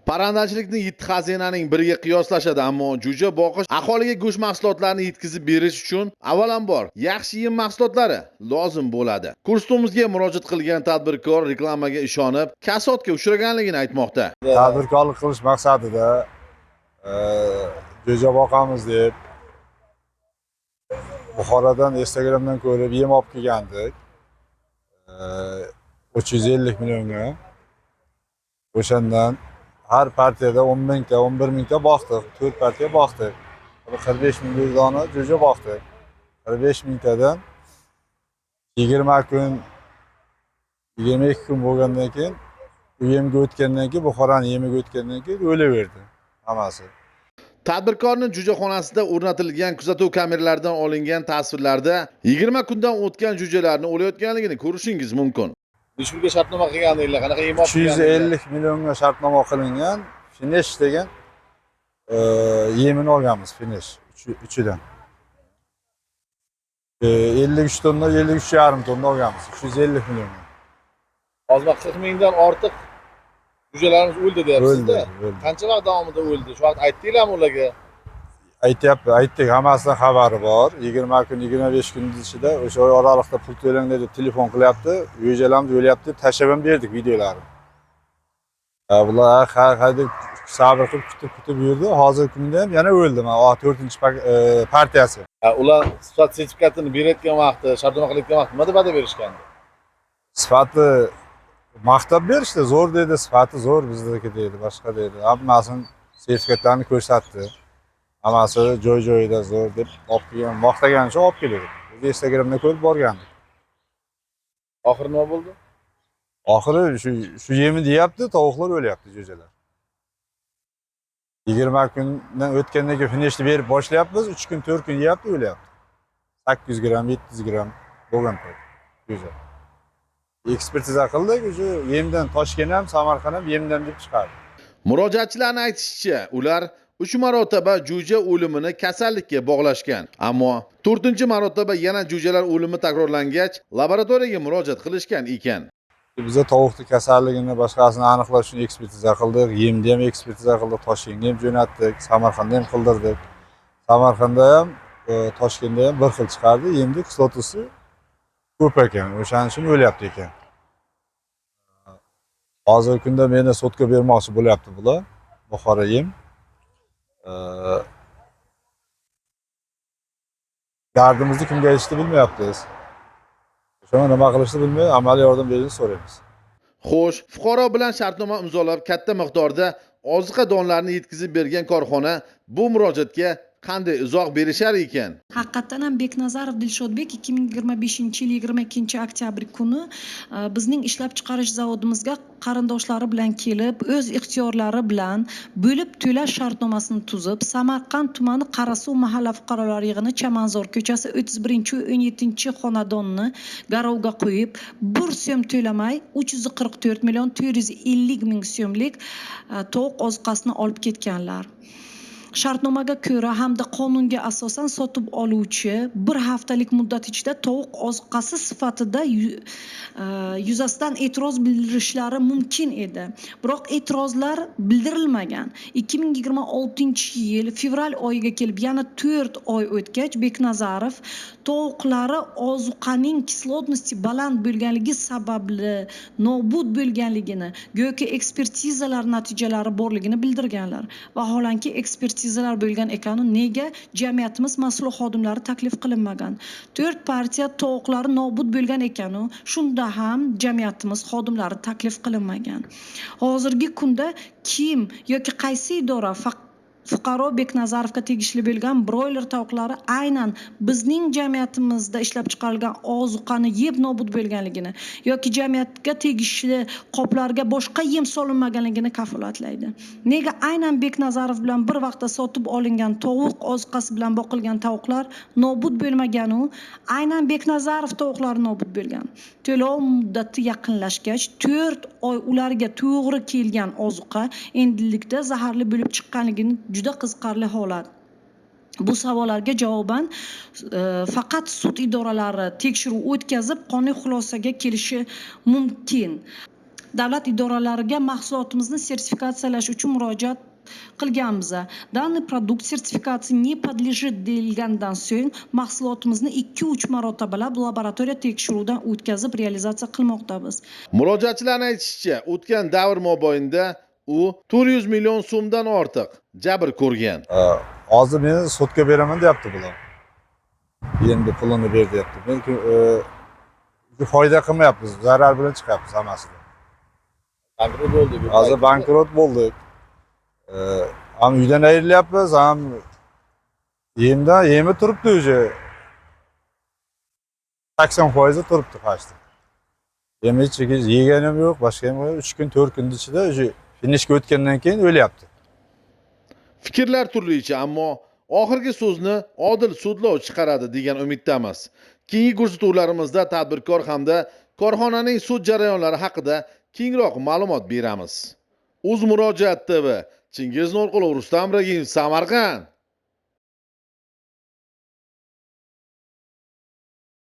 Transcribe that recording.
Parrandachilikni yetti xazinaning biriga qiyoslashadi, ammo jo'ja boqish aholiga go'sht mahsulotlarini yetkazib berish uchun avvalambor yaxshi yem mahsulotlari lozim bo'ladi. Ko'rsatuvimizga murojaat qilgan tadbirkor reklamaga ishonib, kasodga uchraganligini aytmoqda. Tadbirkorlik qilish maqsadida jo'ja boqamiz deb Buxorodan Instagramdan ko'rib yem olib kelgandik. 350 millionga. O'shandan har partiyada 10 mingta, 11 mingta boqdik. 4 partiya boqdik. 45 ming dona jo'ja boqdik. 45 mingtadan 20 kun, 22 kun bo'lgandan keyin, u yemga o'tgandan keyin, Buxoroni yemiga o'tgandan keyin o'laverdi hammasi. Tadbirkorning jo'jaxonasida o'rnatilgan kuzatuv kameralaridan olingan tasvirlarda 20 kundan o'tgan jo'jalarni o'layotganligini ko'rishingiz mumkin. Necha pulga shartnoma qilgandinglar? Qanaqa yem olib kelgandinglar? 350 millionga shartnoma qilingan. Finish degan yemini olganmiz, finish uchidan. 53 tonna, 53,5 tonna olganmiz 350 millionga. Hozir mana 40 mingdan ortiq jo'jalarimiz o'ldi deyapsiz-da. O'ldi, o'ldi. Qancha vaqt davomida o'ldi? Shu vaqt aytdinglarmi ularga? Aytyapti, aytdik, hammasidan xabari bor. 20 kun, 25 kun ichida o'sha oraliqda pul to'langlar deb telefon qilyapti. Jo'jalarimiz o'lyapti deb tashlab ham berdik videolarni. Ha, bular ha ha deb sabr qilib kutib kutib yurdi. Hozirgi kunda ham yana o'ldi. Mana to'rtinchi partiyasi. Ha, ular sifat sertifikatini berayotgan vaqti, shartnoma qilayotgan vaqti nima deb va'da berishgandi? Sifati maqtab berishdi, zo'r dedi, sifati zo'r bizniki dedi, boshqa dedi. Hammasini sertifikatlarni ko'rsatdi. Hammasi joy joyida zo'r deb olib kelgan, maqtagan uchun olib keldik. Biz Instagramda ko'rib borgandik. Oxiri nima bo'ldi? Oxiri shu yemni deyapti, tovuqlar o'lyapti, jo'jalar. 20 kundan o'tgandan keyin finishni berib boshlayapmiz, 3 kun, 4 kun yeyapti, o'lyapti. 800 gramm, 700 gramm bo'lgan payt jo'ja. Ekspertiza qildik, o'sha yemdan Toshkent ham, Samarqand ham yemdan deb chiqardi. Murojaatchilarning aytishicha, ular 3 marotaba jo'ja o'limini kasallikka bog'lashgan. Ammo 4-marotaba yana jo'jalar o'limi takrorlangach, laboratoriyaga murojaat qilishgan ekan. Biza tovuqni kasalligini, boshqasini aniqlash uchun ekspertiza qildik, yemni ham ekspertiza qildik, Toshkentga ham jo'natdik, Samarqandda ham qildirdik. Samarqandda ham, Toshkentda ham bir xil chiqardi, yemni kislotasi ko'p ekan, o'shaning uchun o'lyapti ekan. Hozirgi kunda meni sudga bermoqchi bo'lyapti bular, Buxoro yem. Dardimizni kimga aytishni bilmayapmiz. O'shanga nima qilishni bilmay, amaliy yordam berishni so'raymiz. Xo'sh, fuqaro bilan shartnoma imzolab, katta miqdorda oziqa donlarini yetkazib bergan korxona bu murojaatga qanday izoh berishar ekan? Haqiqatdan ham Beknazarov Dilshodbek 2025 yil 22 oktyabr kuni bizning ishlab chiqarish zavodimizga qarindoshlari bilan kelib, o'z ixtiyorlari bilan bo'lib to'lash shartnomasini tuzib, Samarqand tumani, Qarasuv mahalla fuqarolar yig'ini, Chamanzor ko'chasi, 31 uy, 17 xonadonni garovga qo'yib, bir so'm to'lamay 344 million 450 ming so'mlik tovuq ozuqasini olib ketganlar. Shartnomaga ko'ra hamda qonunga asosan sotib oluvchi bir haftalik muddat ichida tovuq ozuqasi sifatida yuzasidan e'tiroz bildirishlari mumkin edi, biroq e'tirozlar bildirilmagan. 2026 yil fevral oyiga kelib, yana 4 oy o'tgach, Beknazarov tovuqlari ozuqaning кислотности baland bo'lganligi sababli nobud bo'lganligini, go'yoki ekspertizalar natijalari borligini bildirganlar. Vaholanki, ekspertizalar bo'lgan ekanu, nega jamiyatimiz mas'ul xodimlari taklif qilinmagan? To'rt partiya tovuqlari nobud bo'lgan ekanu, shunda ham jamiyatimiz xodimlari taklif qilinmagan. Hozirgi kunda kim yoki qaysi idora fuqaro Beknazarovga tegishli bo'lgan broyler tovuqlari aynan bizning jamiyatimizda ishlab chiqarilgan ozuqani yeb nobud bo'lganligini yoki jamiyatga tegishli qoplarga boshqa yem solinmaganligini kafolatlaydi? Nega aynan Beknazarov bilan bir vaqtda sotib olingan tovuq ozuqasi bilan boqilgan tovuqlar nobud bo'lmaganu, aynan Beknazarov tovuqlari nobud bo'lgan? To'lov muddati yaqinlashgach, 4 oy ularga to'g'ri kelgan ozuqa endilikda zaharli bo'lib chiqqanligini juda qiziqarli holat. Bu savollarga javoban faqat sud idoralari tekshiruv o'tkazib, qonuniy xulosaga kelishi mumkin. Davlat idoralariga mahsulotimizni sertifikatsiyalash uchun murojaat qilganmiz. "Данный продукт сертификации не подлежит" deyilgandan so'ng mahsulotimizni 2-3 marotabalab laboratoriya tekshiruvidan o'tkazib, realizatsiya qilmoqdamiz. Murojaatchilarning aytishicha, o'tgan davr mobaynida u 400 million so'mdan ortiq jabr ko'rgan. Hozir meni sudga beraman deyapti bular. Endi pulini ber deyapti. Men foyda qilmayapmiz, zarar bilan chiqyapmiz hammasida. Bankrot bo'ldik. Hozir bankrot bo'ldik. Ham uydan ayrilyapmiz, ham yemdan yemi turibdi уже. 80% turibdi почти. Yemi ichiga yeganim yo'q, boshqa ham yo'q. 3 kun, 4 kun ichida уже finishga o'tgandan keyin o'lyapti. Fikrlar turlicha, ammo oxirgi so'zni odil sudlov chiqaradi degan umiddamiz. Keyingi ko'rsatuvlarimizda tadbirkor hamda korxonaning sud jarayonlari haqida kengroq ma'lumot beramiz. O'z Murojaat TV, Chingiz Norqulov, Rustam Ragimov, Samarqand.